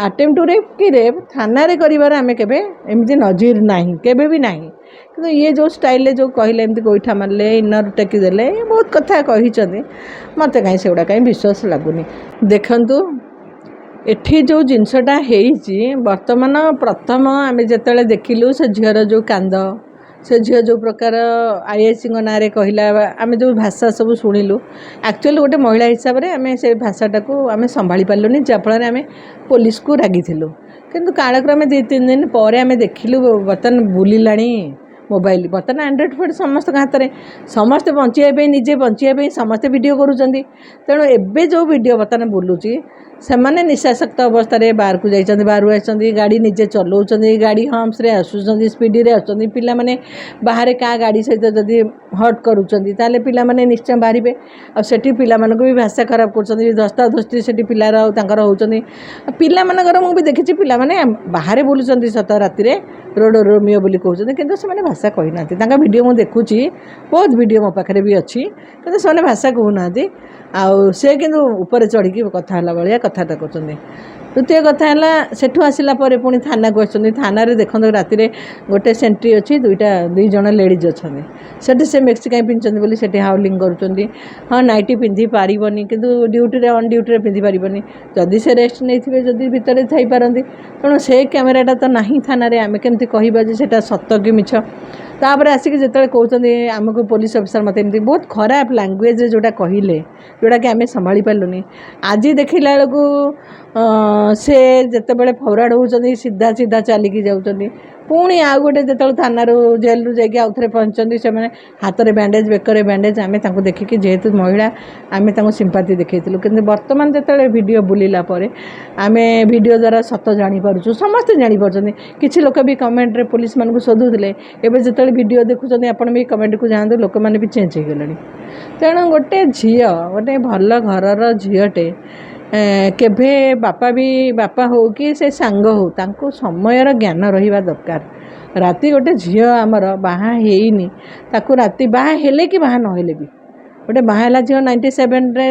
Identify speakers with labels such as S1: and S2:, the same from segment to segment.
S1: Attempt two rape କି rape ଥାନାରେ କରିବାର ଆମେ କେବେ ଏମିତି ନଜିର ନାହିଁ, କେବେ ବି ନାହିଁ। କିନ୍ତୁ ଇଏ ଯେଉଁ ଷ୍ଟାଇଲରେ ଯେଉଁ କହିଲେ, ଏମିତି ଗୋଇଠା ମାରିଲେ, ଇନର୍ ଟେକିଦେଲେ, ବହୁତ କଥା କହିଛନ୍ତି, ମୋତେ କାହିଁ ସେଗୁଡ଼ା କାହିଁ ବିଶ୍ୱାସ ଲାଗୁନି। ଦେଖନ୍ତୁ, ଏଠି ଯେଉଁ ଜିନିଷଟା ହେଇଛି ବର୍ତ୍ତମାନ, ପ୍ରଥମ ଆମେ ଯେତେବେଳେ ଦେଖିଲୁ ସେ ଝିଅର ଯେଉଁ କାନ୍ଦ, ସେ ଝିଅ ଯେଉଁ ପ୍ରକାର ଆଇଆଇସିଙ୍କ ନାଁରେ କହିଲା, ଆମେ ଯେଉଁ ଭାଷା ସବୁ ଶୁଣିଲୁ, ଆକ୍ଚୁଆଲି ଗୋଟେ ମହିଳା ହିସାବରେ ଆମେ ସେ ଭାଷାଟାକୁ ଆମେ ସମ୍ଭାଳି ପାରିଲୁନି, ଯାହାଫଳରେ ଆମେ ପୋଲିସକୁ ରାଗିଥିଲୁ। କିନ୍ତୁ କାଳକ୍ରମେ 2-3 ଦିନ ପରେ ଆମେ ଦେଖିଲୁ, ବର୍ତ୍ତମାନ ବୁଲିଲାଣି ମୋବାଇଲ, ବର୍ତ୍ତମାନ ଆଣ୍ଡ୍ରଏଡ଼୍ ଫୋନ୍ ସମସ୍ତଙ୍କ ହାତରେ, ସମସ୍ତେ ବଞ୍ଚିବା ପାଇଁ, ନିଜେ ବଞ୍ଚିବା ପାଇଁ ସମସ୍ତେ ଭିଡ଼ିଓ କରୁଛନ୍ତି। ତେଣୁ ଏବେ ଯେଉଁ ଭିଡ଼ିଓ ବର୍ତ୍ତମାନ ବୁଲୁଛି, ସେମାନେ ନିଶାସକ୍ତ ଅବସ୍ଥାରେ ବାହାରକୁ ଯାଇଛନ୍ତି, ବାହାରୁ ଆସିଛନ୍ତି, ଗାଡ଼ି ନିଜେ ଚଲାଉଛନ୍ତି, ଗାଡ଼ି ହମ୍ପସରେ ଆସୁଛନ୍ତି, ସ୍ପିଡ଼ରେ ଆସୁଛନ୍ତି। ପିଲାମାନେ ବାହାରେ କାହା ଗାଡ଼ି ସହିତ ଯଦି ହଟ୍ କରୁଛନ୍ତି, ତାହେଲେ ପିଲାମାନେ ନିଶ୍ଚୟ ବାହାରିବେ। ଆଉ ସେଠି ପିଲାମାନଙ୍କୁ ବି ଭାଷା ଖରାପ କରୁଛନ୍ତି, ଧସ୍ତାଧସ୍ତି ସେଠି ପିଲାର ଆଉ ତାଙ୍କର ହେଉଛନ୍ତି। ପିଲାମାନଙ୍କର ମୁଁ ବି ଦେଖିଛି, ପିଲାମାନେ ବାହାରେ ବୁଲୁଛନ୍ତି ସତ, ରାତିରେ ରୋଡ଼ ରୋମିଓ ବୋଲି କହୁଛନ୍ତି, କିନ୍ତୁ ସେମାନେ ଭାଷା କହିନାହାନ୍ତି। ତାଙ୍କ ଭିଡ଼ିଓ ମୁଁ ଦେଖୁଛି, ବହୁତ ଭିଡ଼ିଓ ମୋ ପାଖରେ ବି ଅଛି, କିନ୍ତୁ ସେମାନେ ଭାଷା କହୁନାହାନ୍ତି। ଆଉ ସେ କିନ୍ତୁ ଉପରେ ଚଢ଼ିକି କଥା ହେଲା ଭଳିଆ କଥାବାର୍ତ୍ତା କରୁଛନ୍ତି। ଦ୍ୱିତୀୟ କଥା ହେଲା, ସେଠୁ ଆସିଲା ପରେ ପୁଣି ଥାନାକୁ ଆସୁଛନ୍ତି। ଥାନାରେ ଦେଖନ୍ତୁ, ରାତିରେ ଗୋଟେ ସେଣ୍ଟ୍ରି ଅଛି, 2 ଜଣ ଲେଡ଼ିଜ୍ ଅଛନ୍ତି ସେଠି। ସେ ମେକ୍ସି କାହିଁ ପିନ୍ଧିଛନ୍ତି ବୋଲି ସେଠି ହାଉଲିଂ କରୁଛନ୍ତି। ହଁ, ନାଇଟି ପିନ୍ଧି ପାରିବନି, କିନ୍ତୁ ଡ୍ୟୁଟିରେ, ଅନ୍ ଡ୍ୟୁଟିରେ ପିନ୍ଧି ପାରିବନି। ଯଦି ସେ ରେଷ୍ଟ ନେଇଥିବେ, ଯଦି ଭିତରେ ଥାଇପାରନ୍ତି। ତେଣୁ ସେ କ୍ୟାମେରାଟା ତ ନାହିଁ ଥାନାରେ, ଆମେ କେମିତି କହିବା ଯେ ସେଇଟା ସତ କି ମିଛ? ତାପରେ ଆସିକି ଯେତେବେଳେ କହୁଛନ୍ତି ଆମକୁ, ପୋଲିସ ଅଫିସର ମୋତେ ଏମିତି ବହୁତ ଖରାପ ଲାଙ୍ଗୁଏଜରେ ଯେଉଁଟା କହିଲେ, ଯେଉଁଟାକି ଆମେ ସମ୍ଭାଳି ପାରିଲୁନି। ଆଜି ଦେଖିଲା ବେଳକୁ ସେ ଯେତେବେଳେ ଫରୱାର୍ଡ଼ ହେଉଛନ୍ତି, ସିଧା ସିଧା ଚାଲିକି ଯାଉଛନ୍ତି। ପୁଣି ଆଉ ଗୋଟେ ଯେତେବେଳେ ଥାନାରୁ, ଜେଲରୁ ଯାଇକି ଆଉ ଥରେ ପହଞ୍ଚନ୍ତି, ସେମାନେ ହାତରେ ବ୍ୟାଣ୍ଡେଜ୍, ବେକରେ ବ୍ୟାଣ୍ଡେଜ୍। ଆମେ ତାଙ୍କୁ ଦେଖିକି, ଯେହେତୁ ମହିଳା, ଆମେ ତାଙ୍କୁ ସିମ୍ପାଥି ଦେଖେଇଥିଲୁ। କିନ୍ତୁ ବର୍ତ୍ତମାନ ଯେତେବେଳେ ଭିଡ଼ିଓ ବୁଲିଲା ପରେ ଆମେ ଭିଡ଼ିଓ ଦ୍ୱାରା ସତ ଜାଣିପାରୁଛୁ, ସମସ୍ତେ ଜାଣିପାରୁଛନ୍ତି। କିଛି ଲୋକ ବି କମେଣ୍ଟରେ ପୋଲିସମାନଙ୍କୁ ଶୋଧୁଥିଲେ, ଏବେ ଯେତେବେଳେ ଭିଡ଼ିଓ ଦେଖୁଛନ୍ତି, ଆପଣ ବି କମେଣ୍ଟକୁ ଯାଆନ୍ତୁ, ଲୋକମାନେ ବି ଚେଞ୍ଜ ହେଇଗଲେଣି। ତେଣୁ ଗୋଟେ ଝିଅ, ଗୋଟେ ଭଲ ଘରର ଝିଅଟେ, କେବେ ବାପା ବି, ବାପା ହଉ କି ସେ ସାଙ୍ଗ ହଉ, ତାଙ୍କୁ ସମୟର ଜ୍ଞାନ ରହିବା ଦରକାର। ରାତି ଗୋଟେ ଝିଅ ଆମର ବାହା ହେଇନି, ତାକୁ ରାତି ବାହା ହେଲେ କି ବାହା ନହେଲେ ବି, ଗୋଟେ ବାହା ହେଲା ଝିଅ 97ରେ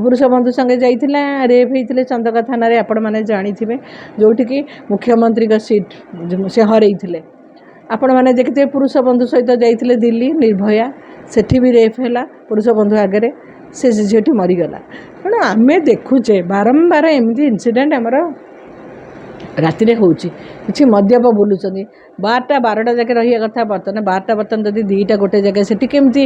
S1: ପୁରୁଷ ବନ୍ଧୁ ସଙ୍ଗେ ଯାଇଥିଲା, ରେପ୍ ହେଇଥିଲେ ଚନ୍ଦକା ଥାନାରେ, ଆପଣମାନେ ଜାଣିଥିବେ, ଯେଉଁଠିକି ମୁଖ୍ୟମନ୍ତ୍ରୀଙ୍କ ସିଟ୍ ସେ ହରେଇଥିଲେ। ଆପଣମାନେ ଦେଖିଥିବେ, ପୁରୁଷ ବନ୍ଧୁ ସହିତ ଯାଇଥିଲେ ଦିଲ୍ଲୀ, ନିର୍ଭୟା, ସେଠି ବି ରେପ୍ ହେଲା ପୁରୁଷ ବନ୍ଧୁ ଆଗରେ, ସେ ଝିଅଟି ମରିଗଲା। ତେଣୁ ଆମେ ଦେଖୁଛେ, ବାରମ୍ବାର ଏମିତି ଇନସିଡେଣ୍ଟ ଆମର ରାତିରେ ହେଉଛି। କିଛି ମଦ୍ୟପ ବୁଲୁଛନ୍ତି। 12ଟା 12ଟା ଯାକେ ରହିବା କଥା, ବର୍ତ୍ତମାନ 12ଟା, ବର୍ତ୍ତମାନ ଯଦି 2ଟା ଗୋଟେ ଜାଗା, ସେଠି କେମିତି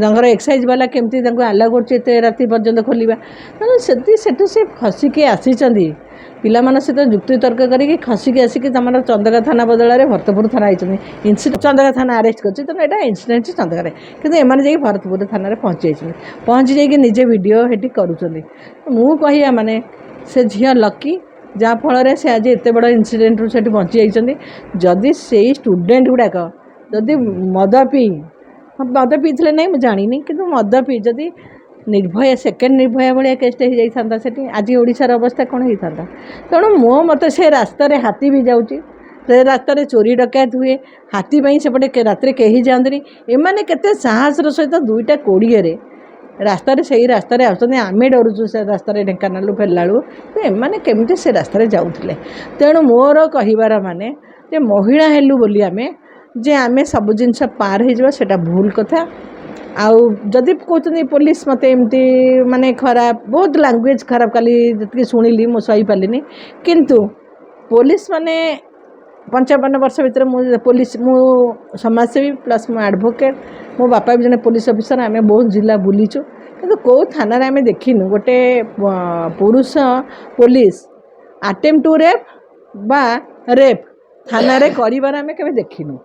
S1: ତାଙ୍କର ଏକ୍ସାଇଜ୍ ବାଲା କେମିତି ତାଙ୍କୁ ଆଲାଉ କରୁଛି ଏତେ ରାତି ପର୍ଯ୍ୟନ୍ତ ଖୋଲିବା? ତେଣୁ ସେଠି ସେଠୁ ସେ ଖସିକି ଆସିଛନ୍ତି, ପିଲାମାନଙ୍କ ସହିତ ଯୁକ୍ତିତର୍କ କରିକି ଖସିକି ଆସିକି ତମର ଚନ୍ଦକା ଥାନା ବଦଳରେ ଭରତପୁର ଥାନା ହେଇଛନ୍ତି। ଚନ୍ଦକା ଥାନା ଆରେଷ୍ଟ କରିଛି, ତେଣୁ ଏଇଟା ଇନସିଡେଣ୍ଟ ଚନ୍ଦକାରେ, କିନ୍ତୁ ଏମାନେ ଯାଇକି ଭରତପୁର ଥାନାରେ ପହଞ୍ଚି ଯାଇଛନ୍ତି। ପହଞ୍ଚି ଯାଇକି ନିଜେ ଭିଡ଼ିଓ ସେଠି କରୁଛନ୍ତି। ମୁଁ କହିବା ମାନେ, ସେ ଝିଅ ଲକି, ଯାହାଫଳରେ ସେ ଆଜି ଏତେ ବଡ଼ ଇନସିଡେଣ୍ଟରୁ ସେଠି ବଞ୍ଚି ଯାଇଛନ୍ତି। ଯଦି ସେଇ ଷ୍ଟୁଡେଣ୍ଟ ଗୁଡ଼ାକ ଯଦି ମଦ ପିଇ, ମଦ ପିଇଥିଲେ ନାହିଁ ମୁଁ ଜାଣିନି, କିନ୍ତୁ ମଦ ପିଇ ଯଦି ନିର୍ଭୟା, ସେକେଣ୍ଡ ନିର୍ଭୟା ଭଳିଆ କେସ୍ଟେ ହେଇଯାଇଥାନ୍ତା ସେଠି, ଆଜି ଓଡ଼ିଶାର ଅବସ୍ଥା କ'ଣ ହେଇଥାନ୍ତା? ତେଣୁ ମୋ ମତେ ସେ ରାସ୍ତାରେ ହାତୀ ବି ଯାଉଛି, ସେ ରାସ୍ତାରେ ଚୋରି ଡକାୟତ ହୁଏ, ହାତୀ ପାଇଁ ସେପଟେ ରାତିରେ କେହି ଯାଆନ୍ତିନି। ଏମାନେ କେତେ ସାହସର ସହିତ 2ଟା 20ରେ ରାସ୍ତାରେ, ସେଇ ରାସ୍ତାରେ ଆସୁଛନ୍ତି। ଆମେ ଡରୁଛୁ ସେ ରାସ୍ତାରେ ଢେଙ୍କାନାଳରୁ ଫେରିଲା ବେଳକୁ, ତ ଏମାନେ କେମିତି ସେ ରାସ୍ତାରେ ଯାଉଥିଲେ? ତେଣୁ ମୋର କହିବାର ମାନେ ଯେ ମହିଳା ହେଲୁ ବୋଲି ଆମେ ଯେ ଆମେ ସବୁ ଜିନିଷ ପାର ହେଇଯିବା, ସେଇଟା ଭୁଲ କଥା। ଆଉ ଯଦି କହୁଛନ୍ତି ପୋଲିସ ମୋତେ ଏମିତି ମାନେ ଖରାପ, ବହୁତ ଲାଙ୍ଗୁଏଜ୍ ଖରାପ, କାଲି ଯେତିକି ଶୁଣିଲି ମୁଁ ସହିପାରିଲିନି। କିନ୍ତୁ ପୋଲିସ ମାନେ 55 ବର୍ଷ ଭିତରେ ମୁଁ ପୋଲିସ, ମୁଁ ସମାଜସେବୀ ପ୍ଲସ୍ ମୁଁ ଆଡ଼ଭୋକେଟ୍, ମୋ ବାପା ବି ଜଣେ ପୋଲିସ ଅଫିସର, ଆମେ ବହୁତ ଜିଲ୍ଲା ବୁଲିଛୁ, କିନ୍ତୁ କେଉଁ ଥାନାରେ ଆମେ ଦେଖିନୁ ଗୋଟେ ପୁରୁଷ ପୋଲିସ ଆଟେମ୍ପ୍ଟ ଟୁ ରେପ୍ ବା ରେପ୍ ଥାନାରେ କରିବାର ଆମେ କେବେ ଦେଖିନୁ।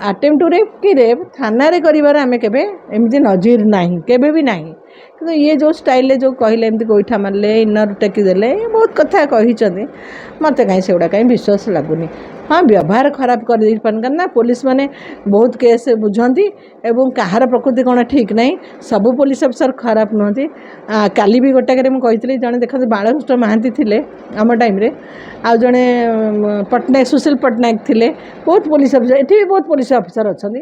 S1: ଆଟେମ୍ପ୍ଟ ଟୁ ରେପ୍ କି ରେପ୍ ଥାନାରେ କରିବାର ଆମେ କେବେ ଏମିତି ନଜିର ନାହିଁ, କେବେ ବି ନାହିଁ। କିନ୍ତୁ ଇଏ ଯେଉଁ ଷ୍ଟାଇଲରେ ଯେଉଁ କହିଲେ, ଏମିତି ଗୋଇଠା ମାରିଲେ, ଇନର୍ ଟେକିଦେଲେ, ବହୁତ କଥା କହିଛନ୍ତି, ମୋତେ କାହିଁ ସେଗୁଡ଼ା କାହିଁ ବିଶ୍ୱାସ ଲାଗୁନି। ହଁ, ବ୍ୟବହାର ଖରାପ କରିଦେଇପାରନ୍ତି, କାରଣ ନା ପୋଲିସ ମାନେ ବହୁତ କେସ୍ ବୁଝନ୍ତି ଏବଂ କାହାର ପ୍ରକୃତି କ'ଣ ଠିକ୍ ନାହିଁ। ସବୁ ପୋଲିସ ଅଫିସର ଖରାପ ନୁହନ୍ତି। କାଲି ବି ଗୋଟାକରେ ମୁଁ କହିଥିଲି, ଜଣେ ଦେଖନ୍ତୁ ବାଳକୃଷ୍ଣ ମହାନ୍ତି ଥିଲେ ଆମ ଟାଇମ୍ରେ, ଆଉ ଜଣେ ପଟ୍ଟନାୟକ, ସୁଶୀଲ ପଟ୍ଟନାୟକ ଥିଲେ, ବହୁତ ପୋଲିସ ଅଫିସର, ଏଠି ବି ବହୁତ ପୋଲିସ ଅଫିସର ଅଛନ୍ତି।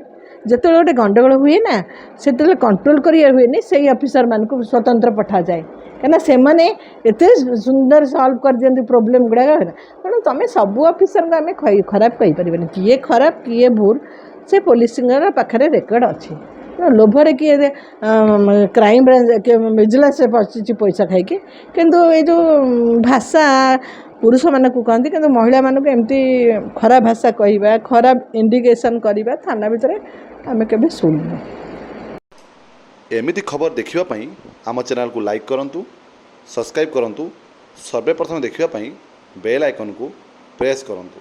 S1: ଯେତେବେଳେ ଗୋଟେ ଗଣ୍ଡଗୋଳ ହୁଏ ନା, ସେତେବେଳେ କଣ୍ଟ୍ରୋଲ କରିବା ହୁଏନି, ସେଇ ଅଫିସରମାନଙ୍କୁ ସ୍ୱତନ୍ତ୍ର ପଠାଯାଏ, କାହିଁକିନା ସେମାନେ ଏତେ ସୁନ୍ଦର ସଲ୍ଭ କରିଦିଅନ୍ତି ପ୍ରୋବ୍ଲେମ୍ ଗୁଡ଼ାକ। ତେଣୁ ତୁମେ ସବୁ ଅଫିସରଙ୍କୁ ଆମେ ଖରାପ କହିପାରିବାନି। କିଏ ଖରାପ, କିଏ ଭୁଲ, ସେ ପୋଲିସଙ୍କର ପାଖରେ ରେକର୍ଡ଼ ଅଛି। ଲୋଭରେ କିଏ କ୍ରାଇମ୍ ବ୍ରାଞ୍ଚ, କିଏ ଭିଜିଲାନ୍ସରେ ପଶିଛି ପଇସା ଖାଇକି। କିନ୍ତୁ ଏଇ ଯେଉଁ ଭାଷା ପୁରୁଷମାନଙ୍କୁ କହନ୍ତି, କିନ୍ତୁ ମହିଳାମାନଙ୍କୁ ଏମିତି ଖରାପ ଭାଷା କହିବା, ଖରାପ ଇଣ୍ଡିକେସନ୍ କରିବା ଥାନା ଭିତରେ ଆମେ କେବେ ଶୁଣିନୁ।
S2: ଏମିତି ଖବର ଦେଖିବା ପାଇଁ ଆମ ଚ୍ୟାନେଲକୁ ଲାଇକ୍ କରନ୍ତୁ, ସବସ୍କ୍ରାଇବ୍ କରନ୍ତୁ। ସର୍ବପ୍ରଥମେ ଦେଖିବା ପାଇଁ ବେଲ୍ ଆଇକନ୍କୁ ପ୍ରେସ୍ କରନ୍ତୁ।